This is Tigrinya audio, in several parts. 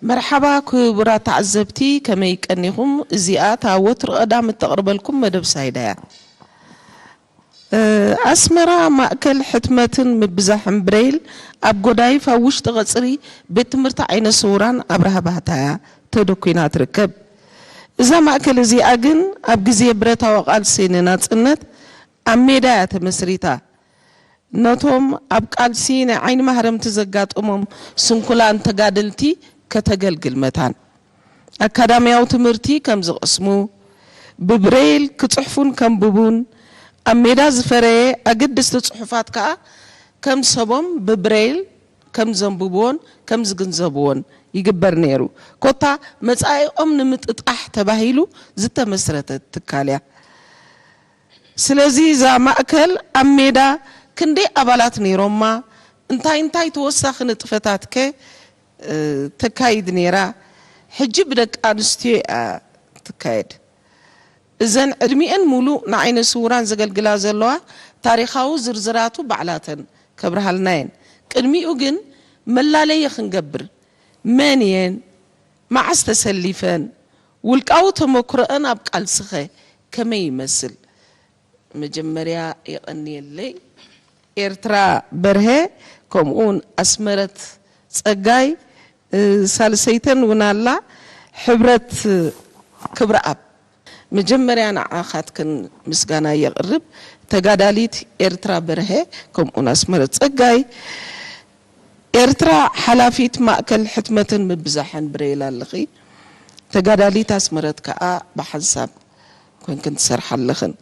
መርሓባ ክቡራት ተዓዘብቲ፣ ከመይ ቀኒኹም? እዚኣ እታ ወትሩ ቀዳም እተቕርበልኩም መደብ ሳይዳ እያ። እ፣ ኣስመራ ማእከል ሕትመትን ምብዛሕን ብሬይል ኣብ ጎዳይፍ ኣብ ውሽጢ ቀጽሪ ቤት ትምህርቲ ዓይነ ስውራን ኣብርሃ ባህታ እያ ተደኲና ትርከብ። እዛ ማእከል እዚኣ ግን ኣብ ግዜ ብረታዊ ቃልሲ ንናጽነት ኣብ ሜዳ እያ ተመስሪታ። ነቶም ኣብ ቃልሲ ናይ ዓይኒ ማህረምቲ ዘጋጠሞም ስንኩላን ተጋደልቲ ከተገልግል መታን ኣካዳሚያዊ ትምህርቲ ከም ዝቐስሙ፣ ብብሬይል ክጽሕፉን ከንብቡን፣ ኣብ ሜዳ ዝፈረየ ኣገደስቲ ጽሑፋት ከኣ ከም ሰቦም ብብሬይል ከም ዘንብብዎን ከም ዝግንዘብዎን ይግበር ነይሩ። ኮታ መጻኢኦም ንምጥጣሕ ተባሂሉ ዝተመስረተ ትካል እያ። ስለዚ እዛ ማእከል ኣብ ሜዳ ክንደይ ኣባላት ነይሮማ? እንታይ እንታይ ተወሳኺ ንጥፈታት ከ፣ እ፣ ተካይድ ነይራ? ሕጂ ብደቂ ኣንስትዮ እያ ትካየድ። እዘን ዕድሚኤን ሙሉእ ንዓይነ ስውራን ዘገልግላ ዘለዋ ታሪኻዊ ዝርዝራቱ ባዕላተን ከብርሃልና እየን። ቅድሚኡ ግን መላለዪ ክንገብር፣ መን እየን? መዓስ ተሰሊፈን? ውልቃዊ ተመክሮአን ኣብ ቃልስኸ ከመይ ይመስል? መጀመርያ የቐንየለይ። ኤርትራ በርሀ፣ ከምኡውን ኣስመረት ጸጋይ፣ እ፣ ሳልሰይተን እውን ኣላ፣ ሕብረት ክብረኣብ። መጀመርያ ንዓኻትክን ምስጋና የቕርብ። ተጋዳሊት ኤርትራ በርሀ፣ ከምኡውን ኣስመረት ጸጋይ፣ ኤርትራ ሓላፊት ማእከል ሕትመትን ምብዛሕን ብሬይል ኣለኺ። ተጋዳሊት ኣስመረት ከኣ ብሓንሳብ ኮንክን ትሰርሓ ኣለኽን።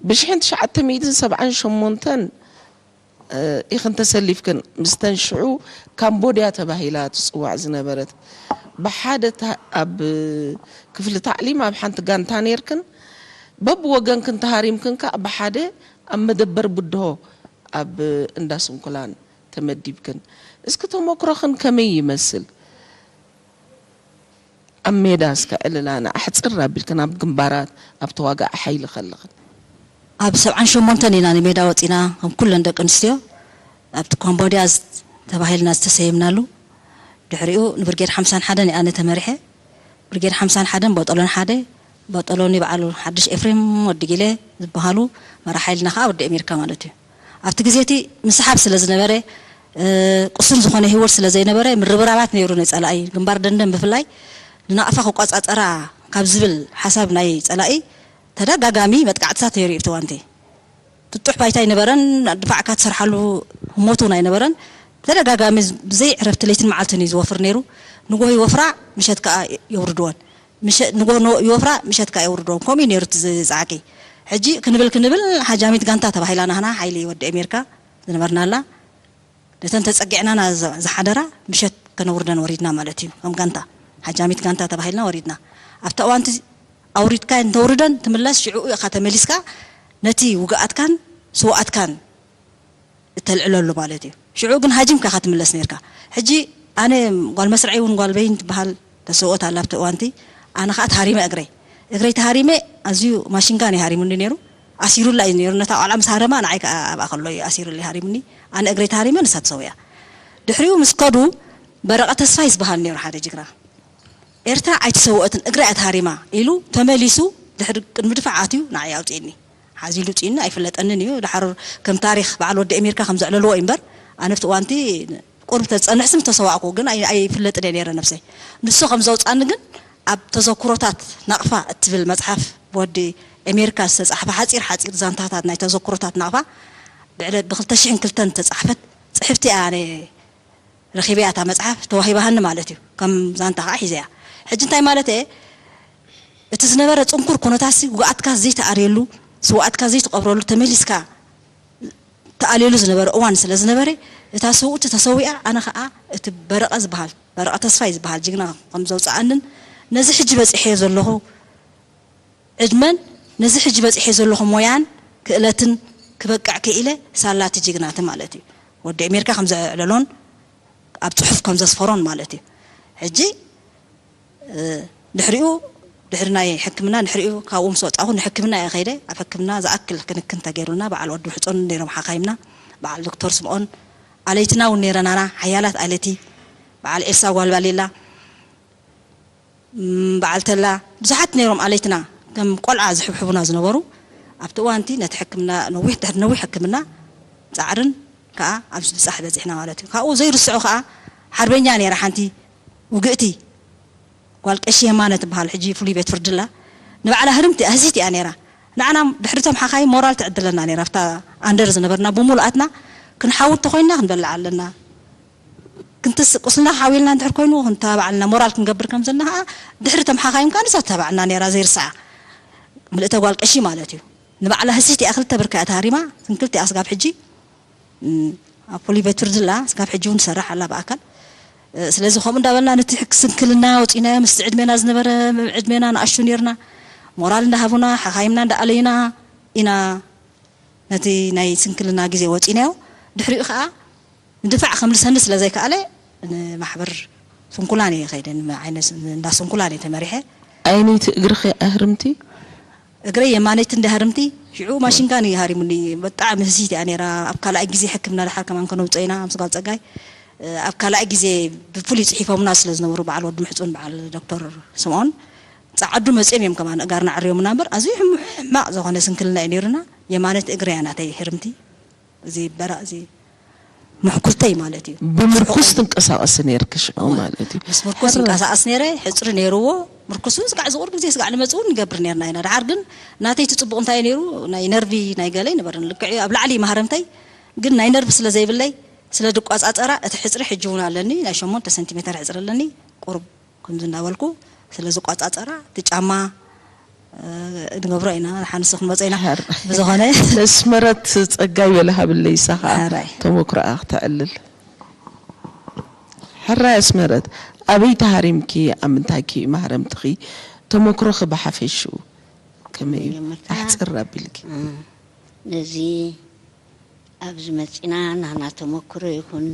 ብሽሕን ትሽዓተ ሚእትን ሰብዓን ሸሞንተን፣ እ፣ ኢኽን ተሰሊፍክን ምስተን ሽዑ ካምቦድያ ተባሂላ ትጽዋዕ ዝነበረት። ብሓደ ታ-፣ ኣብ ክፍሊ ታዕሊም ኣብ ሓንቲ ጋንታ ኔርክን፣ በብወገንክን ተሃሪምክን ከኣ ብሓደ ኣብ መደበር ብድሆ ኣብ እንዳ ስንኩላን ተመዲብክን። እስኪ ተመክሮኽን ከመይ ይመስል? ኣብ ሜዳ እስከ ዕልላና ኣሕጽር ኣቢልክን ኣብ ግንባራት ኣብ ተዋጋኢ ሓይሊ ከለኽን። ኣብ ሰብዓን ሸሞንተን ኢና ንሜዳ ወጺና፣ ከም ኩለን ደቂ ኣንስትዮ ኣብቲ ካምቦድያ ዝ-፣ ተባሂልና ዝተሰየምናሉ። ድሕሪኡ ንብርጌድ ሓምሳን ሓደን እየ ኣነ ተመሪሐ። ብርጌድ ሓምሳን ሓደን ቦጦሎን ሓደ፣ ቦጦሎኒ በዓሉ ሓድሽ ኤፍሬም ወዲ ጊለ ዝበሃሉ መራሕ ሓይልና ከኣ ወዲ ኣሜሪካ ማለት እዩ። ኣብቲ ግዜ እቲ ምስሓብ ስለ ዝነበረ፣ እ፣ ቅሱን ዝኾነ ህይወት ስለ ዘይነበረ፣ ምርብራባት ነይሩ ናይ ጸላኢ። ግንባር ደንደን ብፍላይ ንናቕፋ ክቆጻጸራ ካብ ዝብል ሓሳብ ናይ ጸላኢ ተደጋጋሚ መጥቃዕትታት ነይሩ እዩ። እቲ ዋንቲ ጥጡሕ ባይታ ኣይነበረን፣ ድፋዕካ ትሰርሓሉ ህሞት እውን ኣይነበረን። ተደጋጋሚ ብዘይ ዕረፍቲ ለይትን መዓልትን እዩ ዝወፍር ነይሩ። ንጎሆ ይወፍራ፣ ምሸት ከኣ የውርድወን። ምሸ-፣ ንጎሆ ነ-፣ ይወፍራ፣ ምሸት ከኣ የውርድወን። ከምኡ እዩ ነይሩ እቲ ዝ-፣ ጻዕቂ። ሕጂ ክንብል ክንብል ሓጃሚት ጋንታ ተባሂላ ናህና ሓይሊ ወዲ ኣሜሪካ ዝነበርናላ። ነተን ተጸጊዕናና ዝ-፣ ዝሓደራ ምሸት ከነውርደን ወሪድና ማለት እዩ። ከም ጋንታ፣ ሓጃሚት ጋንታ ተባሂልና ወሪድና። ኣብቲ እዋንቲ ኣውሪድካ እንተውርደን ትምለስ፣ ሽዑ ኢኻ ተመሊስካ ነቲ ውግኣትካን ስውኣትካን እተልዕለሉ ማለት እዩ። ሽዑ ግን ሃጂምካ ኢኻ ትምለስ ነርካ። ሕጂ ኣነ ጓል መስርዐይ እውን ጓል በይን ትበሃል ተሰውኦት ኣላ ኣብቲ እዋንቲ። ኣነ ኸኣ ተሃሪመ እግረይ። እግረይ ተሃሪመ ኣዝዩ ማሽንጋን እዩ ሃሪሙኒ ነይሩ። ኣሲሩላ እዩ ነይሩ። ነታ ቆልዓ ምስ ሃረማ ንዓይ ከኣ ኣብኣ ከሎ እዩ ኣሲሩለይ ሃሪሙኒ። ኣነ እግረይ ተሃሪመ ንሳ ተሰዊኣ። ድሕሪኡ ምስ ከዱ በረቐ ተስፋይ ዝበሃል ነይሩ ሓደ ጅግና። ኤርትራ ኣይተሰወአትን፣ እግራ እያ ተሃሪማ ኢሉ ተመሊሱ ድሕሪ ቅድሚ ድፋዕ ኣትዩ ንዓይ ኣውፅእኒ። ሓዚ ኢሉ ውፅእኒ ኣይፍለጠንን እዩ። ድሓር ከም ታሪኽ በዓል ወዲ ኣሜሪካ ከም ዘዕለልዎ እዩ እምበር፣ ኣነ ኣብቲ እዋንቲ ቁሩብ ተዝፀንሕ ስም ተሰዋእኩ፣ ግን ኣይ-፣ ኣይፍለጥን እየ ነይረ ነብሰይ። ንሱ ከም ዘውፅኣኒ ግን ኣብ ተዘክሮታት ናቕፋ እትብል መፅሓፍ ብወዲ ኣሜሪካ ዝተፃሕፈ ሓፂር ሓፂር ዛንታታት ናይ ተዘክሮታት ናቕፋ ብዕለ-፣ ብኽልተ ሽሕን ክልተን ዝተፃሕፈት ፅሕፍቲ እያ። ኣነ ረኺበያ እታ መጽሓፍ ተዋሂባሃኒ ማለት እዩ። ከም ዛንታ ከዓ ሒዘያ። ሕጂ እንታይ ማለት እየ? እቲ ዝነበረ ጽንኩር ኩነታትሲ ውግኣትካ ዘይተኣርየሉ፣ ስውኣትካ ዘይትቐብረሉ፣ ተመሊስካ ተኣልየሉ ዝነበረ እዋን ስለ ዝነበረ፣ እታ ስውእቲ ተሰዊኣ፣ ኣነ ከዓ እቲ በረቐ ዝበሃል፣ በረቐ ተስፋይ ዝበሃል ጅግና ከም ዘውፅኣንን ነዚ ሕጂ በፂሐዮ ዘለኹ ዕድመን ነዚ ሕጂ በፂሐ ዘለኹ ሞያን ክእለትን ክበቅዕ ክኢለ ሳላቲ ጅግናቲ ማለት እዩ። ወዲ ኣሜሪካ ከም ዘዕለሎን ኣብ ፅሑፍ ከም ዘስፈሮን ማለት እዩ። ሕጂ፣ እ፣ ድሕሪኡ፣ ድሕሪ ናይ ሕክምና፣ ድሕሪኡ ካብኡ ምስ ወፃኹ ንሕክምና እየ ከይደ። ኣብ ሕክምና ዝኣክል ክንክን ተገይሩልና፣ በዓል ወዲ ሕፆን ነይሮም ሓኻይምና፣ በዓል ዶክተር ስምኦን፣ ኣለይትና እውን ነይረናና፣ ሓያላት ኣለይቲ። በዓል ኤልሳ ጓል ባሌላ፣ ም፣ በዓል ተላ፣ ብዙሓት ነይሮም ኣለይትና፣ ከም ቆልዓ ዝሕብሕቡና ዝነበሩ። ኣብቲ እዋንቲ ነቲ ሕክምና፣ ነዊሕ፣ ድሕሪ ነዊሕ ሕክምና ጻዕርን ከኣ ኣብዚ ብጻሕ በጺሕና ማለት እዩ። ካብኡ ዘይርስዖ ከኣ ሓርበኛ ነይራ ሓንቲ ውግእቲ ጓል ቀሺ የማነ ትበሃል፣ ሕጂ ፍሉይ ቤት ፍርዲ ኣላ። ንባዕላ ህርምቲ ኣህዚት እያ ነይራ። ንዓና ድሕሪቶም ሓኻይም ሞራል ትዕድለና ነይራ። ኣብታ ኣንደር ዝነበርና ብምሉኣትና ክንሓውት ተኾይንና ክንበልዕ ኣለና። ክንትስ ቁስልና ሓዊልና እንድሕር ኮይኑ ክንተባባዓልና ሞራል ክንገብር ከም ዘለና ከዓ ድሕሪ ተመሓኻይም ከዓ ንሳ ተባባዕና ነይራ ዘይርስዓ። ምልእተ ጓል ቀሺ ማለት እዩ። ንባዕላ ህሲት እያ ክልተ ብርካ እያ ተሃሪማ፣ ስንክልቲ እያ ስጋብ ሕጂ። እም፣ ኣብ ፖሊ ቤት ፍርዲ ኣላ፣ ስጋብ ሕጂ እውን ትሰርሕ ኣላ ብኣካል። እ፣ ስለዚ ከምኡ እንዳበልና ነቲ ሕክ-፣ ስንክልና ወፂናዮ፣ ምስቲ ዕድሜና ዝነበረ ዕድሜና ንኣሽቱ ነይርና። ሞራል እንዳሃቡና፣ ሓኻይምና እንዳኣለዩና ኢና ነቲ ናይ ስንክልና ግዜ ወፂናዮ። ድሕሪኡ ከዓ ንድፋዕ ከምልሰኒ ስለ ዘይከኣለ ንማሕበር ስንኩላን እየ ከይደ፣ ንዓይነ ስ-፣ እንዳ ስንኩላን እየ ተመሪሐ። ኣይነይቲ እግርኺ ኣህርምቲ? እግረይ የማነይቲ እንዳ ህርምቲ፣ ሽዑ ማሽንጋን እዩ ሃሪሙኒ። ብጣዕሚ ህሲት እያ ነይራ። ኣብ ካልኣይ ግዜ ሕክምና ድሓር ከማን ከነውፅኦ ኢና ምስ ጓል ፀጋይ። ኣብ ካልኣይ ግዜ ብፍሉይ ፅሒፎምና ስለ ዝነበሩ በዓል ወዲ ምሕፁን በዓል ዶክተር ስምዖን ፃዓዱ መፅኦም እዮም ከማን እጋርና ዕርዮምና እምበር ኣዝዩ ሕሙ-፣ ሕማቕ ዝኾነ ስንክልና እዩ ነይሩና። የማነት እግረይ እያ ናተይ ህርምቲ። እዚ በራ-፣ እዚ ምሕኩርተይ ማለት እዩ። ብምርኩስ ትንቀሳቐሲ ነይርኪ ሽዑ ማለት እዩ። ምስ ምርኩስ ሕረ- እንቀሳቐስ ነይረ፣ ሕፅሪ ነይርዎ። ምርኩስ እውን ስጋዕ ዝቑር ግዜ ስጋዕ ንመፅእ እውን ንገብር ነይርና ኢና። ድሓር ግን ናተይ እቲ ፅቡቕ እንታይ ነይሩ፣ ናይ ነርቪ ናይ ገለ ይነበረን። ልክዕ እዩ፣ ኣብ ላዕሊ ማህረምተይ ግን ናይ ነርቪ ስለ ዘይብለይ፣ ስለ ዝቋፃፀራ፣ እቲ ሕፅሪ ሕጂ እውን ኣለኒ፣ ናይ ሸሞንተ ሰንቲሜተር ሕፅሪ ኣለኒ። ቁሩብ ከምዚ እንዳበልኩ ስለ ዝቋፃፀራ፣ እቲ ጫማ፣ እ፣ ንገብሮ ኢና፣ ሓንሱ ክንመፀ ኢና። ሕር-፣ ብዝኾነ ኣስመረት ፀጋይ በለ ሃብለይ፣ እሳ ኸዓ ሕራይ። ተመክሮኣ ክተዕልል። ሕራይ ኣስመረት፣ ኣበይ ተሃሪምኪ? ኣብ ምንታይኪ ማህረምትኺ? ተመክሮኺ ብሓፈሽኡ ከመይ እዩ? መጀመርታ፣ ኣሕፅር ኣቢልኪ። እ፣ ነዚ ኣብዚ መፂና ናህና ተመክሮ ይኹን፣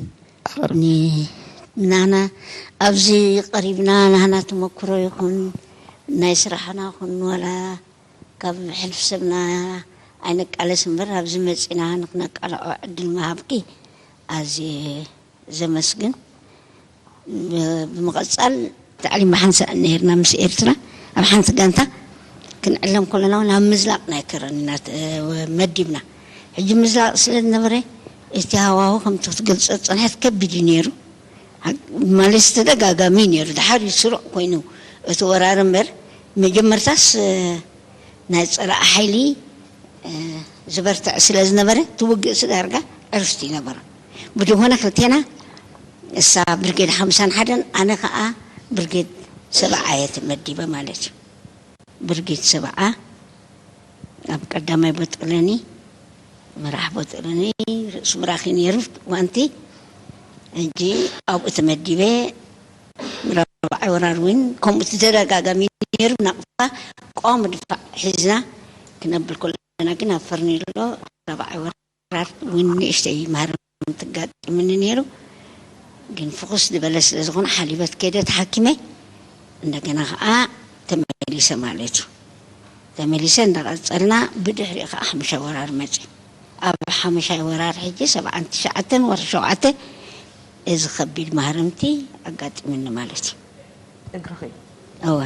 ኣቕርብ። ኒ-፣ ናህና ኣብዚ ቀሪብና ናህና ተመክሮ ይኹን፣ ናይ ስራሕና ይኹን፣ ዋላ ካብ ሕልፍ ሰብና ኣይነቃለስ እምበር፣ ኣብዚ መፂና ንክነቃልዖ ዕድል ምሃብኪ ኣዝየ ዘመስግን። ብ-፣ ብምቕጻል ታዕሊም ብሓንሳእ ነይርና ምስ ኤርትራ ኣብ ሓንቲ ጋንታ ክንዕለም ከለና እውን ኣብ ምዝላቕ ናይ ከረን ኢና ተ-፣ መዲብና። ሕጂ ምዝላቕ ስለ ዝነበረ እቲ ሃዋሁ ከምቲ ክትገልጾ ዝጸንሐት ከቢድ እዩ ነይሩ። ማለት ተደጋጋሚ እዩ ነይሩ። ድሓር እዩ ስሩዕ ኮይኑ እቲ ወራር እምበር መጀመርታስ ናይ ጸላኢ ሓይሊ እ፣ ዝበርትዕ ስለ ዝነበረ፣ እቲ ውግእ ሲ ዳርጋ ዕርፍቲ ይነበሮ። ብድኾነ ክልቴና፣ እሳ ብርጌድ ሓምሳን ሓደን፣ ኣነ ኸኣ ብርጌድ ሰብዓ እየ ተመዲበ ማለት እዩ። ብርጌድ ሰብዓ ኣብ ቀዳማይ ቦጥለኒ፣ መራሕ ቦጥለኒ፣ ርእሱ ብራኺ ነይሩ፣ ዋንቲ። ሕጂ ኣብኡ ተመዲበ፣ ራብዓይ ወራር እውን ከምኡ ተደጋጋሚ ነይሩ። ናቕፋ ቀዋሚ ድፋዕ ሒዝና ክነብል ከለና ግን ኣብ ፈርኔሎ ራብዓይ ወራር እውን ንእሽተይ ማህረም ትጋጥምኒ ነይሩ። ግን ፍኹስ ዝበለ ስለ ዝኾነ ሓሊበት ከይደ ተሓኪመ እንደገና ከዓ ተመሊሰ ማለት እዩ። ተመሊሰ እንዳቐጸልና ብድሕሪኡ ከዓ ሓሙሻይ ወራር መጺኡ። ኣብ ሓሙሻይ ወራር ሕጂ ሰብዓን ትሽዓተን ወርሒ ሸውዓተ እዚ ከቢድ ማህረምቲ ኣጋጢሙኒ ማለት እዩ። እግርኺ? እወ።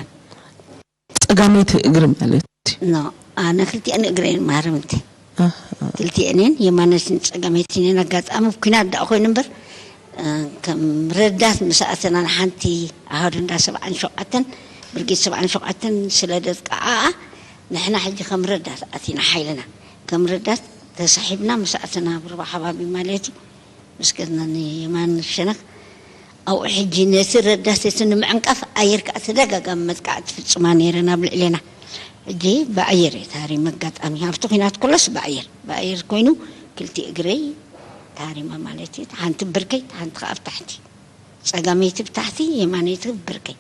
ጸጋመይቲ እግሪ ማለት እዩ። ኖ፣ ኣነ ክልቲኣን እግረይን ማህረምቲ። ኣሃ። ክልቲኣንን የማነትን ጸጋመይትን እየን። ኣጋጣሚ ኣብ ኲናት ደኣ ኮይኑ እምበር፣ እ፣ ከም ረዳት ምስ ኣተና ንሓንቲ ኣሃዱ እንዳ ሰብዓን ሸውዓተን፣ ብርጌድ ሰብዓን ሸውዓተን ስለ ደጥቃዓኣ፣ ንሕና ሕጂ ከም ረዳት ኣቲና ሓይልና። ከም ረዳት ተሳሒብና ምስ ኣተና ኣብ ሩባ ሓባቢ ማለት እዩ። ምስ ገዝና ንየማን ሸነኽ ኣብኡ ሕጂ ነቲ ረዳት እቲ ንምዕንቃፍ ኣየር ከኣ ተደጋጋሚ መጥቃዕቲ ፍጹማ ነይረን ኣብ ልዕሌና። ሕጂ ብኣየር እየ ተሃሪመ ኣጋጣሚ። ኣብቲ ኲናት ከሎስ ብኣየር፣ ብኣየር ኮይኑ ክልቲኡ እግረይ ተሃሪመ ማለት እዩ። ሓንቲ ብብርከይ፣ ሓንቲ ከኣ ኣብ ታሕቲ። ጸጋመይቲ ብታሕቲ፣ የማነይቲ ብብርከይ።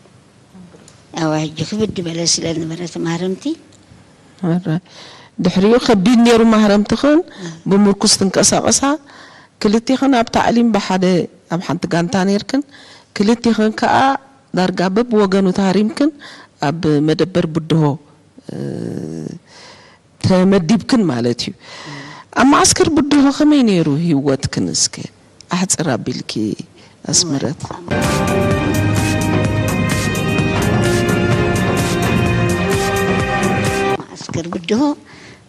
ኣዋ፣ ሕጂ ክብድ በለ ስለ ዝነበረ እቲ ማህረምቲ። ኣረ፣ ድሕሪኡ ከቢድ ነይሩ ማህረምትኽን፣ እ። ብምርኩስ ትንቀሳቐሳ፣ ክልቲኽን ኣብ ታዕሊም ብሓደ ኣብ ሓንቲ ጋንታ ነይርክን፣ ክልቲኽን ከኣ ዳርጋ በብወገኑ ተሃሪምክን ኣብ መደበር ብድሆ፣ እ፣ ተመዲብክን ማለት እዩ። ኣብ መዓስከር ብድሆ ከመይ ነይሩ ህይወትክን? እስከ ኣሕጽር ኣቢልኪ ኣስመረት። መዓስከር ብድሆ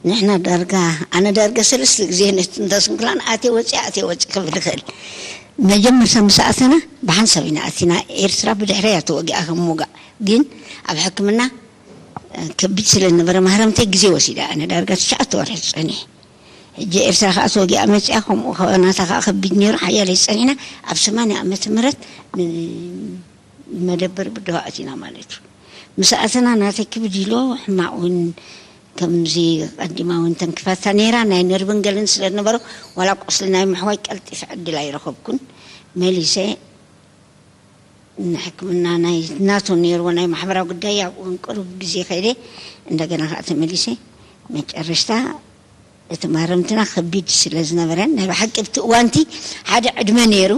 ንሕና ዳርጋ፣ ኣነ ዳርጋ ሰለስተ ግዜ ነቲ እንዳ ስንኩላን ኣትየ ወፅየ፣ ኣትየ ወፅየ ክብል ይኽእል። መጀመርታ ምስ ኣተና ብሓንሳብ ኢና ኣቲና። ኤርትራ ብድሕረያ ተወጊኣ ከም ምውጋእ፣ ግን ኣብ ሕክምና ከቢድ ስለ ዝነበረ ማህረምተይ ግዜ ወሲደ። ኣነ ዳርጋ ትሽዓተ ወርሒ ጸኒሐ። ሕጂ ኤርትራ ከኣ ተወጊኣ መጺኣ፣ ከምኡ ከኣ ናታ ከኣ ከቢድ ነይሩ። ሓያለይ ጸኒሕና፣ ኣብ ሰማንያ ዓመተ ምህረት ንመደበር ብድሆ ኣቲና ማለት እዩ። ምስ ኣተና ናተይ ክብድ ኢሉ፣ ሕማቕ እውን ከምዚ ቀዲማ እውን ተንኪፋታ ነይራ። ናይ ነርቭን ገለን ስለ ዝነበሮ፣ ዋላ ቁስሊ ናይ ምሕዋይ ቀልጢፈ ዕድል ኣይረኸብኩን። መሊሰ ንሕክምና ናይ ናቱ ነይርዎ ናይ ማሕበራዊ ጉዳይ ኣብኡ እውን ቅሩብ ግዜ ከይደ። እንደገና ከዓ ተመሊሰ። መጨረሽታ እቲ ማረምትና ከቢድ ስለ ዝነበረ፣ ናይ ብሓቂ ኣብቲ እዋንቲ ሓደ ዕድመ ነይሩ።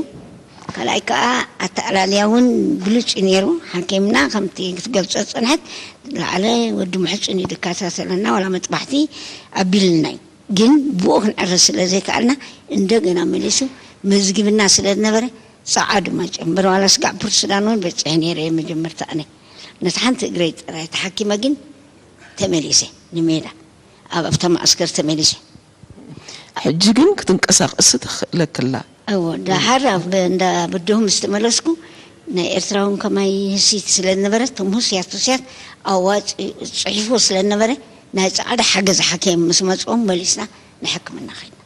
ካልኣይ ከዓ ኣተኣላልያ እውን ብሉፅ እዩ ነይሩ። ሓኪምና ከምቲ ክትገልፆ ዝፀንሐት፣ ላዕለ ወዲ ምሕፁን እዩ ዝከታተለና፣ ዋላ መጥባሕቲ ኣቢልናይ። ግን ብኡ ክንዕረ ስለ ዘይከኣልና፣ እንደገና መሊሱ መዝጊብና ስለ ዝነበረ፣ ጸዓዱ ማጨንበር ዋላ ስጋዕ ፕርሱዳን እውን በጽሐ ነይረ እየ። መጀመርታ ኣነ ነቲ ሓንቲ እግረይ ጥራይ ተሓኪመ፣ ግን ተመሊሰ ንሜዳ፣ ኣብ ኣብታ ማእስከር ተመሊሰ። ሕጂ ግን ክትንቀሳቐሲ ተኽእለክላ። እዎ፣ ደሓር ኣብ እንዳ ብድሆ ምስ ተመለስኩ፣ ናይ ኤርትራውን ከማይ ህሲት ስለ ዝነበረ፣ እቶም ህስያት ህስያት ኣዋፂ ፅሒፎ ስለ ዝነበረ፣ ናይ ጻዕዳ ሓገዝ ሓኪም ምስ መፅኦም መሊስና ንሕክምና ኸድና።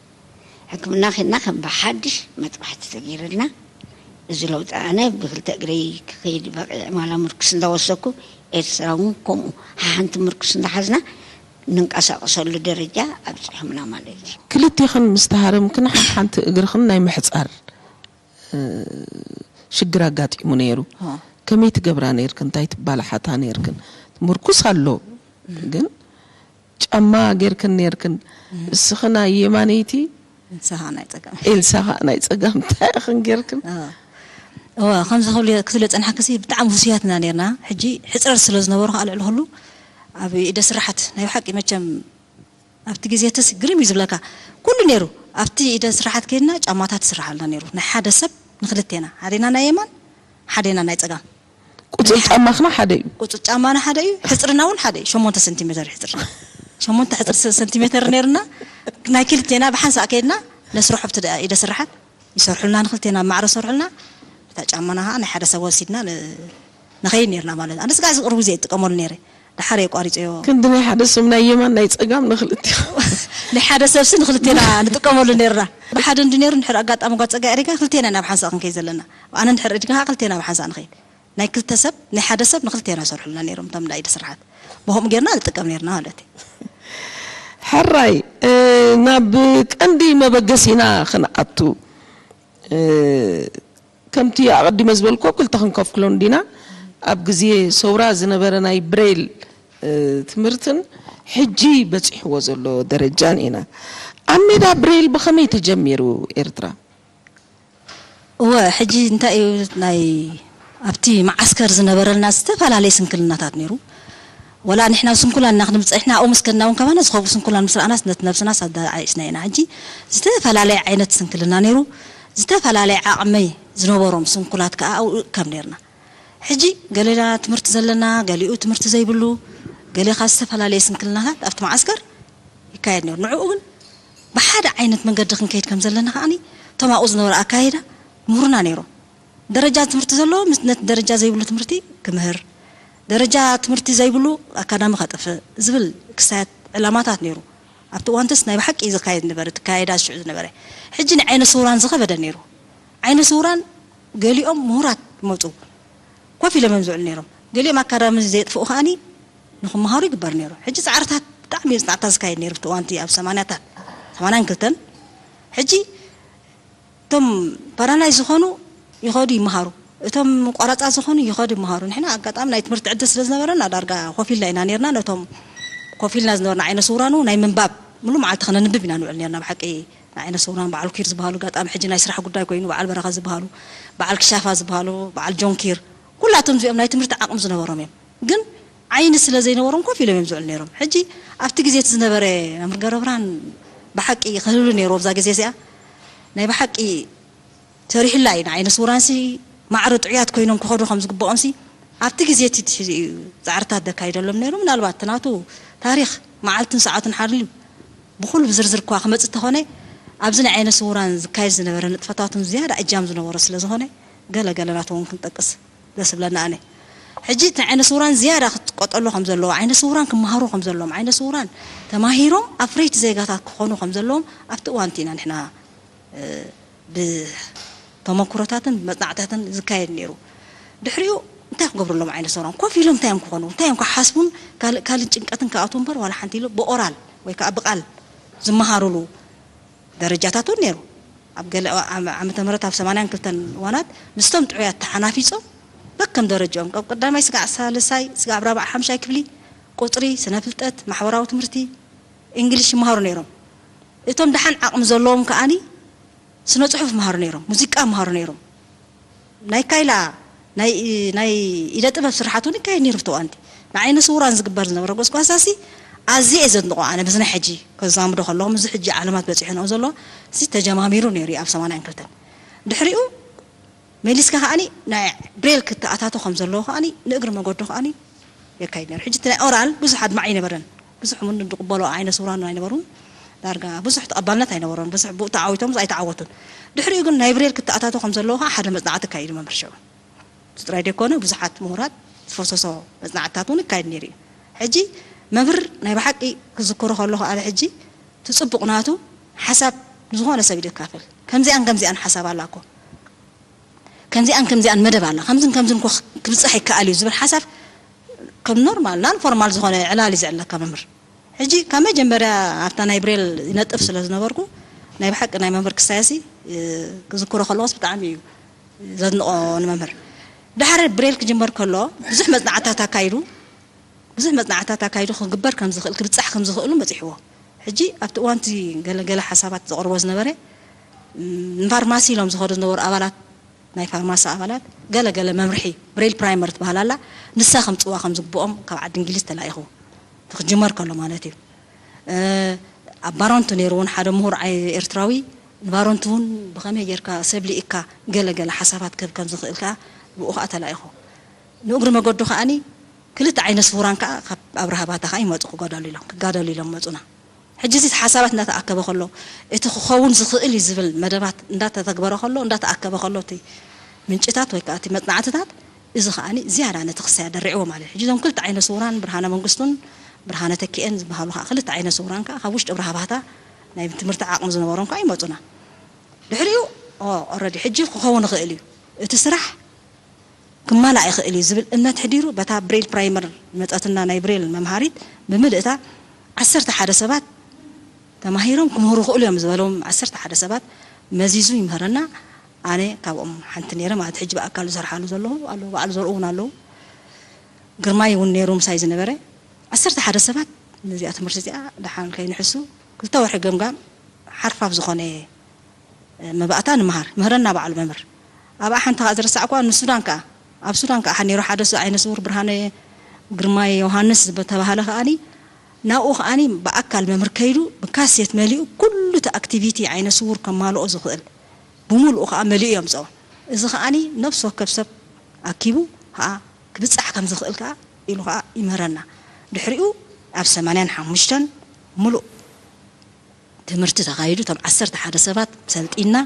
ሕክምና ኸድና ከም ብሓድሽ መጥባሕቲ ተገይርልና። እዚ ለውጢ ኣነ ብክልተ እግረይ ክኸይድ በቒዐ፣ ማላ ምርኩስ እንዳወሰኩ፣ ኤርትራ እውን ከምኡ ሓሓንቲ ምርኩስ እንዳሓዝና ንንቀሳቐሰሉ ደረጃ ኣብፂሖምና ማለት እዩ። ክልቴኽን ምስ ተሃረምክን ሓንቲ ሓንቲ እግርኽን ናይ ምሕጻር፣ እ፣ ሽግር ኣጋጢሙ ነይሩ። ኦ። ከመይ ትገብራ ነይርክን? እንታይ ትባላሓታ ነይርክን? ምርኩስ ኣሎ፣ ግን ጫማ ጌርክን ነይርክን። እስኺ ናይ የማነይቲ፣ ንስኻ ናይ ጸጋም። ኤልሳ ኸኣ ናይ ጸጋም። እንታይ ኢኽን ጌርክን? ኦ። እወ፣ ከምዚ ክብል፣ ክትብል የጸንሓክሲ ብጣዕሚ ህሱያት ኢና ነይርና። ሕጂ ሕጽረት ስለ ዝነበሮ ከኣ ልዕሊ ኩሉ ኣብ ኢደ ስራሓት ናይ ብሓቂ መቸም ኣብቲ ግዜ ተስ ግርም እዩ ዝብለካ። ኩሉ ነይሩ። ኣብቲ ኢደ ስራሓት ከይድና ጫማታት ትስርሓልና ነይሩ። ናይ ሓደ ሰብ ንክልቴና። ሓዴና ናይ የማን፣ ሓዴና ናይ ጸጋም። ቁጽሪ ጫማኽና ሓደ እዩ። ቁጽሪ ጫማና ሓደ እዩ። ሕጽርና እውን ሓደ እዩ። ሸሞንተ ሰንቲሜተር እዩ ሕጽርና። ሸሞንተ ሕጽሪ ሰ-፣ ሰንቲሜተር ነይርና። ናይ ክልቴና ብሓንሳእ ከይድና ነስርሖ ኣብቲ ደ-፣ ኢደ ስራሓት ይሰርሑልና፣ ንክልቴና ማዕረ ሰርሑልና። እታ ጫማና ከዓ ናይ ሓደ ሰብ ወሲድና ን-፣ ንኸይድ ነይርና ማለት እዩ። ኣነ ስጋዕ እዚ ቅርቡ ግዜ ይጥቀመሉ ነይረ። ደሓር እየ ቋሪፀዮ። ክንዲ ናይ ሓደ ሰብ ናይ የማን ናይ ጸጋም ንክልቲኹም። ናይ ሓደ ሰብሲ ንክልቴና ንጥቀመሉ ነይርና። ብሓደ እንዲ ነይሩ፣ እንድሕር ኣጋጣሚ ጓል ጸጋ ኤሪካ ክልቴና ኢና ብሓንሳእ ክንከይድ ዘለና። ኣነ እንድሕር እድካ ከዓ ክልቴና ብሓንሳእ ንኸይድ። ናይ ክልተ ሰብ፣ ናይ ሓደ ሰብ ንክልቴና ይሰርሑልና ነይሮም፣ እቶም ናይ ኢደ ስርሓት። ብኸምኡ ጌርና ንጥቀም ነይርና ማለት እዩ። ሕራይ፣ እ፣ ናብ ቀንዲ መበገሲና ክንኣቱ፣ እ፣ ከምቲ ኣቐዲመ ዝበልኩ፣ ኣብ ክልተ ክንከፍሎ እንዲና። ኣብ ግዜ ሰውራ ዝነበረ ናይ ብሬል፣ እ፣ ትምህርትን ሕጂ በጺሕዎ ዘሎ ደረጃን ኢና። ኣብ ሜዳ ብሬል ብኸመይ ተጀሚሩ ኤርትራ? እወ፣ ሕጂ እንታይ እዩ፣ ናይ ኣብቲ መዓስከር ዝነበረልና ዝተፈላለየ ስንክልናታት ነይሩ። ወላ ንሕና ስንኩላን ኢና ክንብል ጸኒሕና፣ ኣብኡ ምስ ከድና እውን ከማና ዝኸብኡ ስንኩላን ምስ ረኣናስ ነቲ ነብስናስ ኣዳዓዒስና ኢና። ሕጂ ዝተፈላለየ ዓይነት ስንክልና ነይሩ። ዝተፈላለየ ዓቕሚ ዝነበሮም ስንኩላት ከኣ ኣብኡ ይእከብ ነይርና። ሕጂ ገሌና ትምህርቲ ዘለና፣ ገሊኡ ትምህርቲ ዘይብሉ፣ ገሌ ካብ ዝተፈላለየ ስንክልናታት ኣብቲ መዓስከር ይካየድ ነይሩ። ንዕኡ ግን ብሓደ ዓይነት መንገዲ ክንከይድ ከም ዘለና ከኣኒ እቶም ኣብኡ ዝነበሩ ኣካይዳ ምሁርና ነይሮም። ደረጃ ትምህርቲ ዘለዎ ምስ ነቲ ደረጃ ዘይብሉ ትምህርቲ ክምህር፣ ደረጃ ትምህርቲ ዘይብሉ ኣካዳሚ ከጥፍእ ዝብል ክስታያት ዕላማታት ነይሩ። ኣብቲ እዋንትስ ናይ ብሓቂ እዩ ዝካየድ ነበረ፣ እቲ ካይዳ ሽዑ ዝነበረ። ሕጂ ንዓይነ ስውራን ዝኸበደ ነይሩ። ዓይነ ስውራን ገሊኦም ምሁራት ይመፁ፣ ኮፍ ኢሎም እዮም ዝውዕሉ ነይሮም። ገሊኦም ኣካዳሚ ዘየጥፍኡ ከኣኒ ንክመሃሩ ይግበር ነይሩ። ሕጂ ጻዕርታት ብጣዕሚ እዩ ጻዕርታት ዝካየድ ነይሩ፣ ኣብቲ እዋንቲ ኣብ ሰማንያታት፣ ሰማንያን ክልተን። ሕጂ እቶም ፓራላይዝ ዝኾኑ ይኸዱ ይመሃሩ፣ እቶም ቆራጻ ዝኾኑ ይኸዱ ይመሃሩ። ንሕና ኣጋጣሚ ናይ ትምህርቲ ዕድል ስለ ዝነበረና ዳርጋ ኮፍ ኢልና ኢና ነይርና። ነቶም ኮፍ ኢልና ዝነበርና ዓይነ ስውራን እውን ናይ ምንባብ፣ ሙሉ መዓልቲ ከነንብብ ኢና ንውዕል ነይርና። ብሓቂ ንዓይነ ስውራን በዓል ኪር ዝበሃሉ፣ ኣጋጣሚ ሕጂ ናይ ስራሕ ጉዳይ ኮይኑ፣ በዓል በረኸት ዝበሃሉ፣ በዓል ክሻፋ ዝበሃሉ፣ በዓል ጆን ኪር፣ ኩላቶም እዚኦም ናይ ትምህርቲ ዓቕሚ ዝነበሮም እዮም። ግን ዓይኒ ስለ ዘይነበሮም ኮፍ ኢሎም እዮም ዝውዕሉ ነይሮም። ሕጂ ኣብቲ ግዜ እቲ ዝነበረ መምህር ገብረብርሃን ብሓቂ ክህሉ ነይሩ ኣብዛ ግዜ እዚኣ። ናይ ብሓቂ ሰሪሕላ እዩ። ንዓይነ ስውራንሲ ማዕረ ጥዑያት ኮይኖም ክኸዱ ከም ዝግብኦምሲ ኣብቲ ግዜ እቲ ትሕዚ እዩ ጻዕርታት ዘካይደሎም ነይሩ። ምናልባት እቲ ናቱ ታሪኽ መዓልትን ሰዓቱን ሓልዩ ብኹሉ ብዝርዝር እኳ ክመጽእ እንተኾነ፣ ኣብዚ ናይ ዓይነ ስውራን ዝካየድ ዝነበረ ንጥፈታቱን ዝያዳ እጃም ዝነበሮ ስለ ዝኾነ፣ ገለ ገለ ናቱ እውን ክንጠቅስ ደስ ይብለና ኣነ። ሕጂ እቲ ዓይነ ስውራን ዝያዳ ክትቀጠሎ ከም ዘለዎ፣ ዓይነ ስውራን ክመሃሩ ከም ዘለዎም፣ ዓይነ ስውራን ተማሂሮም ኣፍረይቲ ዜጋታት ክኾኑ ከም ዘለዎም ኣብቲ እዋን እቲ ኢና ንሕና ብተመኩሮታትን ብመጽናዕታትን ዝካየድ ነይሩ። ድሕሪኡ እንታይ ክገብሩ ኣለዎም ዓይነት ሰውራን? ኮፍ ኢሎም እንታይ እዮም ክኾኑ? እንታይ እዮም ክሓስቡን ካልእ ካልእ ጭንቀትን ክኣትዉ እምበር ዋላ ሓንቲ ኢሉ ብኦራል ወይ ከዓ ብቃል ዝመሃሩሉ ደረጃታት እውን ነይሩ። ኣብ ገለ ዓመተ ምህረት ኣብ ሰማንያን ክልተን እዋናት ምስቶም ጥዑያት ተሓናፊጾም በከም ደረጃኦም ካብ ቀዳማይ ስጋዕ ሳልሳይ ስጋዕ ኣብ ራብዓ ሓምሻይ ክፍሊ ቁፅሪ፣ ስነ ፍልጠት፣ ማሕበራዊ ትምህርቲ፣ እንግሊሽ ይመሃሩ ነይሮም። እቶም ደሓን ዓቕሚ ዘለዎም ከኣኒ ስነ ጽሑፍ ይመሃሩ ነይሮም፣ ሙዚቃ ይመሃሩ ነይሮም። ናይ ካይላ ናይ ናይ ኢደ ጥበብ ስርሓት እውን ይካየድ ነይሩ። ብተዋንቲ ንዓይነ ስውራን ዝግበር ዝነበረ ጎስጓሳሲ ኣዝየ እየ ዘድንቆ። ኣነ ብዝና ሕጂ ከዛምዶ ከለኹ እዚ ሕጂ ዓለማት በፂሑ ንኦ ዘሎ እዚ ተጀማሚሩ ነይሩ ኣብ ሰማንያን ክልተን። ድሕሪኡ መሊስካ ከኣኒ ናይ ብሬል ክተኣታቶ ከም ዘለዎ ከኣኒ ንእግሪ መገዱ ከኣኒ የካይድ ነይሩ። ሕጂ እቲ ናይ ኦራል ብዙሕ ኣድማዕ ኣይነበረን። ብዙሕ እውን ዝቕበሎ ዓይነ ስውራን ኣይነበሩን። ዳርጋ ብዙሕ ተቐባልነት ኣይነበሮን። ብዙሕ ብኡ ተዓዊቶም ኣይተዓወቱን። ድሕሪኡ ግን ናይ ብሬል ክተኣታቶ ከም ዘለዎ ከዓ ሓደ መጽናዕቲ ኣካይዱ መምህር ሽዑ። እዚ ጥራይ ዘይኮነ ብዙሓት ምሁራት ዝፈሰሶ መጽናዕትታት እውን ይካየድ ነይሩ እዩ። ሕጂ መምህር ናይ ብሓቂ ክዝክሮ ከለኹ ኣነ ሕጂ እቲ ጽቡቕ ናቱ ሓሳብ ንዝኾነ ሰብ እዩ ዘካፍል። ከምዚኣን ከምዚኣን ሓሳብ ኣላ እኮ ከምዚኣን ከምዚኣን መደብ ኣላ ከምዝን ከምዝን እኮ ክብፅሕ ይከኣል እዩ ዝብል ሓሳብ ከም ኖርማል ናን ፎርማል ዝኾነ ዕላል እዩ ዘዕለካ መምህር። ሕጂ ካብ መጀመርያ ኣብታ ናይ ብሬል ይነጥፍ ስለ ዝነበርኩ ናይ ብሓቂ ናይ መምህር ክሳየሲ ክዝክሮ ከለዎስ ብጣዕሚ እዩ ዘድንቆ ንመምህር። ድሓር ብሬል ክጅመር ከሎ ብዙሕ መፅናዕታት ኣካይዱ ብዙሕ መፅናዕታት ኣካይዱ ክግበር ከም ዝኽእል ክብፃሕ ከም ዝኽእሉ በፂሕዎ። ሕጂ ኣብቲ እዋንቲ ገለገለ ሓሳባት ዘቕርቦ ዝነበረ ንፋርማሲ ኢሎም ዝኸዱ ዝነበሩ ኣባላት ናይ ፋርማሲ ኣባላት ገለገለ መምርሒ ብሬል ፕራይመር ትበሃል ኣላ ንሳ ከምፅዋ ከም ዝግብኦም ካብ ዓዲ እንግሊዝ ተላኢኹ ክጅመር ከሎ ማለት እዩ። ኣብ ባሮንቱ ነይሩ እውን ሓደ ምሁር ኤርትራዊ ንባሮንቱ እውን ብኸመይ ጌርካ ሰብ ልኢካ ገለገለ ሓሳባት ክህብ ከም ዝኽእል ከዓ ብኡ ከዓ ተላኢኹ ንእግሪ መገዱ ከዓኒ ክልተ ዓይነት ስውራን ከዓ ካብ ኣብርሃ ባታ ከዓ ይመፁ ክጋደሉ ኢሎም ክጋደሉ ኢሎም መፁና። ሕጂ እዚ ሓሳባት እንዳተኣከበ ከሎ እቲ ክኸውን ዝኽእል እዩ ዝብል መደባት እንዳተተግበረ ከሎ እንዳተኣከበ ከሎ እቲ ምንጭታት ወይ ከዓ እቲ መፅናዕትታት እዚ ከዓኒ ዝያዳ ነቲ ክሳይ ኣደሪዕዎ ማለት እዩ። ሕጂ እዞም ክልተ ዓይነት ስውራን ብርሃነ መንግስቱን ብርሃነ ተኪኤን ዝበሃሉ ከዓ ክልተ ዓይነት ስውራን ከዓ ካብ ውሽጢ ኣብርሃ ባታ ናይ ትምህርቲ ዓቕሚ ዝነበሮም ከዓ ይመፁና። ድሕሪኡ ኦረዲ ሕጂ ክኸውን ይኽእል እዩ እቲ ስራሕ ክማላእ ይኽእል እዩ ዝብል እምነት ሕዲሩ በታ ብሬል ፕራይመር መፀትና ናይ ብሬል መምሃሪት ብምልእታ ዓሰርተ ሓደ ሰባት ተማሂሮም ክምህሩ ይኽእሉ እዮም ዝበሎም ዓሰርተ ሓደ ሰባት መዚዙ ይምህረና። ኣነ ካብኦም ሓንቲ ነይረ ማለት ሕጂ ብኣካል ዝሰርሓሉ ዘለኹ ኣለዉ በዓል ዘርኡ እውን ኣለዉ። ግርማይ እውን ነይሩ ምሳይ ዝነበረ ዓሰርተ ሓደ ሰባት ነዚኣ ትምህርቲ እዚኣ ደሓን ከይንሕሱ ክልተ ወርሒ ገምጋም ሓርፋፍ ዝኾነ መባእታ ንምሃር ምህረና በዓሉ መምህር ኣብኣ ሓንቲ ከዓ ዝረሳዕኳ ንሱዳን ከዓ ኣብ ሱዳን ከዓ ሓኒሩ ሓደ ሱ ዓይነ ስውር ብርሃነ ግርማይ ዮሃንስ ዝተባሃለ ከዓኒ ናብኡ ከዓኒ ብኣካል መምህር ከይዱ ብካሴት መሊኡ ኩሉ እቲ ኣክቲቪቲ ዓይነ ስውር ከማልኦ ዝኽእል ብምሉኡ ከዓ መሊኡ የምፅኦ። እዚ ከዓኒ ነፍሲ ወከፍ ሰብ ኣኪቡ ከዓ ክብፃሕ ከም ዝኽእል ከዓ ኢሉ ከዓ ይምህረና። ድሕሪኡ ኣብ ሰማንያን ሓሙሽተን ሙሉእ ትምህርቲ ተኻይዱ እቶም ዓሰርተ ሓደ ሰባት ሰልጢና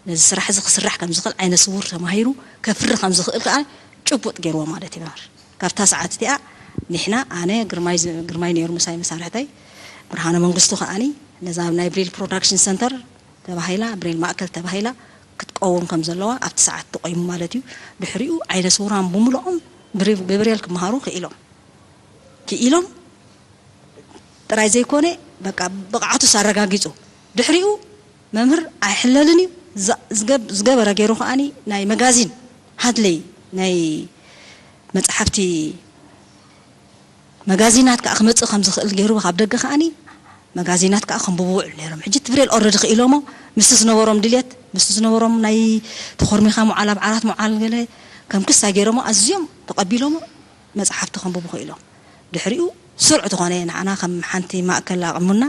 ነዚ ስራሕ እዚ ክስራሕ ከም ዝኽእል ዓይነ ስውር ተማሂሩ ከፍሪ ከም ዝኽእል ከዓ ጭቡጥ ገይርዎ ማለት እዩ መምህር። ካብታ ሰዓት እቲኣ ንሕና ኣነ ግርማይ ነይሩ ምሳይ መሳርሕተይ ብርሃነ መንግስቱ ከዓኒ ነዛ ናይ ብሬል ፕሮዳክሽን ሰንተር ተባሂላ ብሬል ማእከል ተባሂላ ክትቀውም ከም ዘለዋ ኣብቲ ሰዓት ተቆይሙ ማለት እዩ። ድሕሪኡ ዓይነ ስውራን ብምልኦም ብብሬል ክመሃሩ ክኢሎም ክኢሎም ጥራይ ዘይኮነ በቃ ብቕዓቱስ ኣረጋጊፁ ድሕሪኡ መምህር ኣይሕለልን እዩ። ዝገበረ ገይሩ ከዓኒ ናይ መጋዚን ሃድለይ ናይ መፅሓፍቲ መጋዚናት ከዓ ክመፅእ ከም ዝኽእል ገይሩ ካብ ደገ ከዓኒ መጋዚናት ከዓ ከንብቡ ውዕሉ ነይሮም። ሕጂ ትብሬል ኦረዲ ክኢሎሞ ምስቲ ዝነበሮም ድልየት ምስቲ ዝነበሮም ናይ ተኾርሚኻ ምዓል ኣብ ዓራት ምዓል ገለ ከም ክሳ ገይሮሞ ኣዝዮም ተቐቢሎሞ መፅሓፍቲ ከንብቡ ክኢሎም። ድሕሪኡ ስሩዕ ዝኾነ ንዓና ከም ሓንቲ ማእከል ኣቕሙና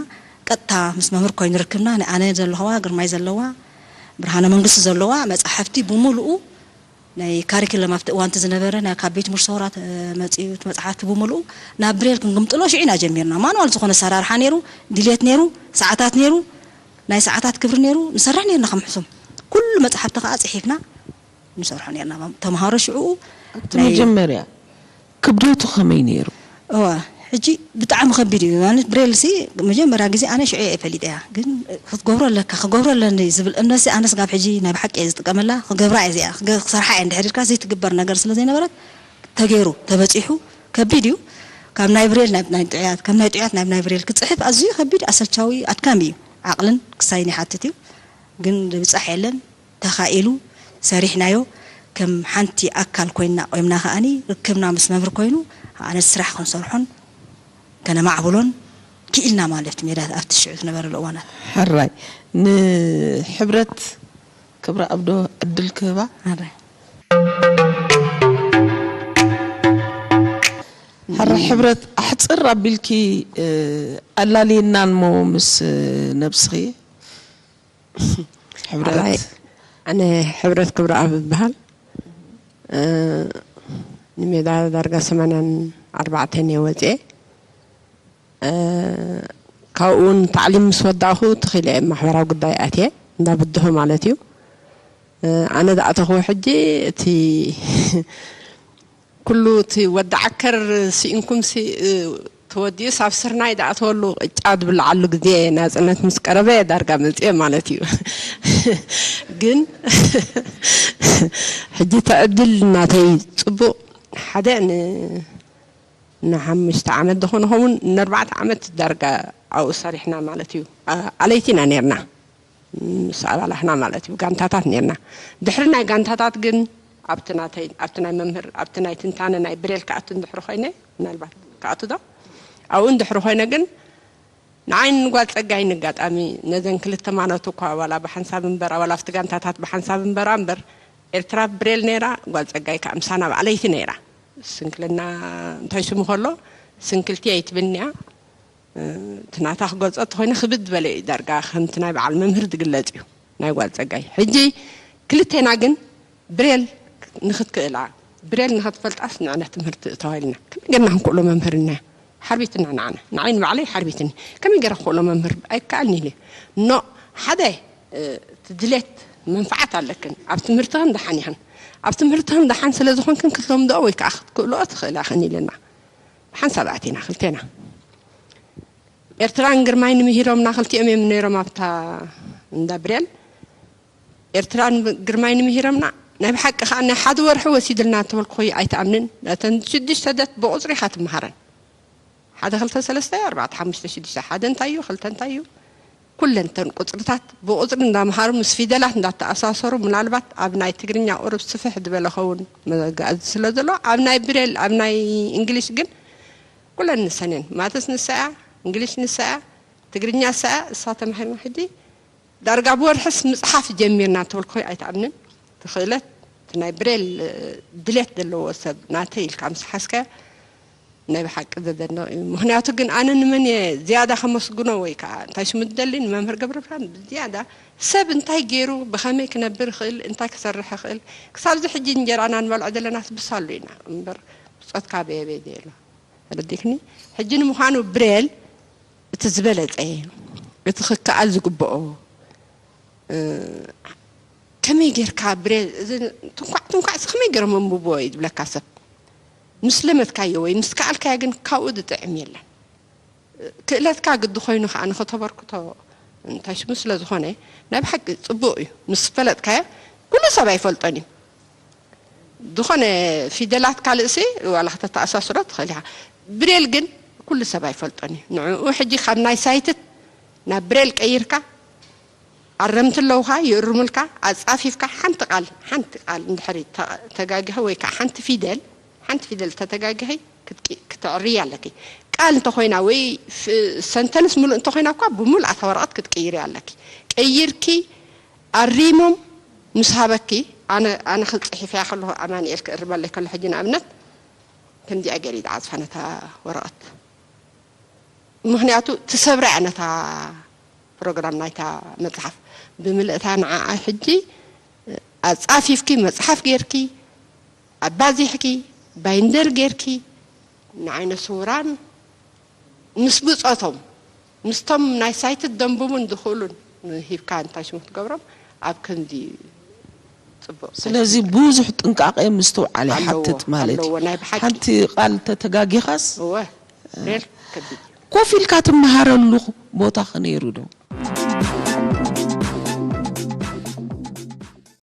ቀጥታ ምስ መምህር ኮይኑ ርክብና ንኣነ ዘለኹዋ ግርማይ ዘለዋ ብርሃነ መንግስቱ ዘለዋ መጻሕፍቲ ብምሉኡ ናይ ካሪክለም ኣብቲ እዋንቲ ዝነበረ ናይ ካብ ቤት ሙርሰውራ መጺኡ መጽሓፍቲ ብምሉኡ ናብ ብሬል ክንግምጥሎ ሽዑ ኢና ጀሚርና። ማንዋል ዝኾነ ኣሰራርሓ ነይሩ፣ ድልየት ነይሩ፣ ሰዓታት ነይሩ፣ ናይ ሰዓታት ክብሪ ነይሩ፣ ንሰርሕ ነይርና ከም ሕሱም። ኩሉ መጽሓፍቲ ከኣ ጽሒፍና ንሰርሖ ነይርና። ተምሃሮ ሽዑ ኣብቲ ናይ መጀመርያ ክብደቱ ከመይ ነይሩ? እዋ ሕጂ ብጣዕሚ ከቢድ እዩ። ማለት ብሬል ሲ መጀመርያ ግዜ ኣነ ሽዑ እየ ፈሊጠያ። ግን ክትገብሮ ኣለካ፣ ክገብሮ ኣለኒ ዝብል እምነት ሲ ኣነ ስጋብ ሕጂ ናይ ብሓቂ እየ ዝጥቀመላ። ክገብራ እየ እዚኣ፣ ክገ- ክሰርሓ እየ እንድሕር ኢልካ ዘይትግበር ነገር ስለ ዘይነበረት ተገይሩ፣ ተበጺሑ፣ ከቢድ እዩ። ካብ ናይ ብሬል ናብ ናይ ጥዑያት፣ ካብ ናይ ጥዑያት ናብ ናይ ብሬል ክጽሕፍ ኣዝዩ ከቢድ፣ ኣሰልቻዊ፣ ኣድካሚ እዩ። ዓቕልን ክሳይን ይሓትት እዩ። ግን ዝብጻሕ የለን። ተኻኢሉ ሰሪሕናዮ። ከም ሓንቲ ኣካል ኮይና ቆይምና ከኣኒ ርክብና ምስ መምህር ኮይኑ ኣነ ስራሕ ክንሰርሖን ከነማዕብሎን ክኢልና ማለት እዩ። ሜዳ ኣብቲ ሽዑ ዝነበረሉ እዋናት ሕራይ ንሕብረት ክብረ ኣብዶ ዕድል ክህባ ሕራይ። ሕራይ ሕብረት ኣሕፅር ኣቢልኪ ኣላልየናን ሞ ምስ ነብስኺ ሕራይ ኣነ ሕብረት ክብረኣብ እበሃል። ንሜዳ ዳርጋ ሰማንያን ኣርባዕተን እየ ወፅኤ። ካብኡ እውን ታዕሊም ምስ ወዳእኹ ተኺለ እየ ማሕበራዊ ጉዳይ ኣትየ እንዳ ብድሆ ማለት እዩ። ኣነ ዝኣተኽዎ ሕጂ እቲ ኩሉ እቲ ወዲ ዓከር ስኢንኩም ሲ ተወዲኡስ ኣብ ስርናይ ዝኣተወሉ ቅጫ ዝብልዓሉ ግዜ ናፅነት ምስ ቀረበ ዳርጋ መፅኤ ማለት እዩ። ግን ሕጂ እቲ ዕድል ናተይ ፅቡቕ ሓደ ንሓሙሽተ ዓመት ዝኾነ ኸውን ንኣርባዕተ ዓመት ዳርጋ ኣብኡ ሰሪሕና ማለት እዩ። ኣለይቲ ኢና ነርና ምስ ኣባላትና ማለት እዩ ጋንታታት ነርና። ድሕሪ ናይ ጋንታታት ግን ኣብቲ ናተይ ኣብቲ ናይ መምህር ኣብቲ ናይ ትንታነ ናይ ብሬል ክኣቱ እንድሕሪ ኮይነ ምናልባት ክኣቱ ዶ ኣብኡ እንድሕሪ ኮይነ ግን ንዓይ ንጓል ፀጋይ ንጋጣሚ ነዘን ክልተ ማኖት እኳ ዋላ ብሓንሳብ እምበር ዋላ ኣብቲ ጋንታታት ብሓንሳብ እምበራ እምበር ኤርትራ ብሬል ነይራ ጓል ፀጋይ ከዓ ምሳና ብኣለይቲ ነይራ ስንክልና እንታይ ስሙ ከሎ ስንክልቲ ኣይትብልንያ እቲ ናታ ክገልፆ እንተኮይነ ክብድ ዝበለ እዩ ዳርጋ ከምቲ ናይ በዓል መምህር ዝግለፅ እዩ ናይ ጓል ፀጋይ ሕጂ ክልቴና ግን ብሬል ንክትክእላ ብሬል ንክትፈልጣስ ንዕነ ትምህርቲ እተዋልና ከመይ ገርና ክንክእሎ መምህር እና ሓርቢትና ንዓና ንዓይ ንባዕለይ ሓርቢትኒ ከመይ ገረ ክክእሎ መምህር ኣይከኣልኒ ኢለ ኖ ሓደ ድሌት መንፍዓት ኣለክን ኣብ ትምህርትኽን ደሓን ኢኽን ኣብ ትምህርትኽን ደሓን ስለ ዝኾንክን ክትለምድኦ ወይ ከዓ ክትክእልኦ ትኽእላ ኢኽን ኢልና ሓንሳብ ኣቲና ክልቴና ኤርትራን ግርማይን ምሂሮምና ክልቲኦም እዮም ነይሮም ኣብታ እንዳ ብሬል ኤርትራን ግርማይን ምሂሮምና ናይ ብሓቂ ከዓ ናይ ሓደ ወርሒ ወሲድልና ተበልኩ ኣይትኣምንን ነተን ሽዱሽተ ደት ብቁፅሪ ኢኻ ትምሃረን ሓደ ክልተ ሰለስተ ኣርባዕተ ሓሙሽተ ሽዱሽተ ሓደ እንታይ እዩ ክልተ እንታይ እዩ ኩለን እተን ቁፅርታት ብቁፅሪ እንዳምሃሩ ምስ ፊደላት እንዳተኣሳሰሩ ምናልባት ኣብ ናይ ትግርኛ ቁሩብ ስፍሕ ዝበለ ኸውን መጋእዚ ስለ ዘሎ ኣብ ናይ ብሬል ኣብ ናይ እንግሊሽ ግን ኩለን ንሰን እየን ማትስ ንሳ እያ እንግሊሽ ንሳ እያ ትግርኛ ንሳ እያ እሳ ተማሂርና ሕጂ ዳርጋ ብወርሕስ ምፅሓፍ ጀሚርና እንተበልኩ ኣይትኣምንን ትኽእለት እቲ ናይ ብሬል ድሌት ዘለዎ ሰብ ናተይ ኢልካ ምስ ሓዝካዮ ናይ ብሓቂ ዘደንቕ እዩ ምኽንያቱ ግን ኣነ ንመን እየ ዝያዳ ከመስግኖ ወይ ከዓ እንታይ ሽሙ ዝደሊ ንመምህር ገብረብርሃን ብዝያዳ ሰብ እንታይ ገይሩ ብኸመይ ክነብር ይኽእል እንታይ ክሰርሕ ይኽእል ክሳብዚ ሕጂ እንጀራና ንበልዖ ዘለና ብሳሉ ኢና እምበር ብፆትካ በየበይ ዘየሎ ተረዲእክኒ ሕጂ ንምዃኑ ብሬል እቲ ዝበለፀ እቲ ክከኣል ዝግብኦ ከመይ ጌርካ ብሬ ትንኳዕ ትንኳዕ ሲ ከመይ ገይሮም ኣንብብዎ እዩ ዝብለካ ሰብ ምስ ለመድካዮ ወይ ምስ ከኣልካዮ ግን ካብኡ ዝጥዕም የለን ክእለትካ ግዲ ኮይኑ ከዓ ንክተበርክቶ እንታይ ሽሙ ስለ ዝኾነ ናይ ብሓቂ ፅቡቅ እዩ ምስ ፈለጥካዮ ኩሉ ሰብ ኣይፈልጦን እዩ ዝኾነ ፊደላት ካልእሲ ዋላ ከተተኣሳስሮ ትኽእል ኢኻ ብሬል ግን ኩሉ ሰብ ኣይፈልጦን እዩ ንዕኡ ሕጂ ካብ ናይ ሳይትት ናብ ብሬል ቀይርካ ኣረምቲ ኣለውኻ ይእርሙልካ ኣጻፊፍካ ሓንቲ ቃል ሓንቲ ቃል እንድሕሪ ተጋግሀ ወይ ከዓ ሓንቲ ፊደል ሓንቲ ፊደል ተተጋግሀ ክትዕርያ ኣለኪ ቃል እንተኮይና ወይ ሰንተንስ ሙሉእ እንተኮይና እኳ ብሙሉእ ኣታ ወረቀት ክትቅይሪ ኣለኪ ቀይርኪ ኣሪሞም ምስ ሃበኪ ኣነ ኣነ ክፅሒፈያ ከለኹ ኣማኒኤል ክእርመለይ ከሎ ሕጂ ንኣብነት ከምዚኣ ገይረ ዝዓፅፋ ነታ ወረቐት ምኽንያቱ ትሰብራ እያ ነታ ፕሮግራም ናይታ መጽሓፍ ብምልእታ ንዓኣ ሕጂ ኣጻፊፍኪ መጽሓፍ ጌርኪ ኣባዚሕኪ ባይንደር ጌርኪ ንዓይነ ስውራን ምስ ብጾቶም ምስቶም ናይ ሳይት ደንብቡን ዝኽእሉን ሂብካ እንታይ ሽሙ ትገብሮም ኣብ ክንዲ ጽቡቕ ስለዚ ብዙሕ ጥንቃቄ ምስትውዓል ይሓትት ማለት እዩ። ሓንቲ ቃል ተተጋጊኻስ ከቢድ ኮፍ ኢልካ ትመሃረሉ ቦታ ከነይሩ ዶ?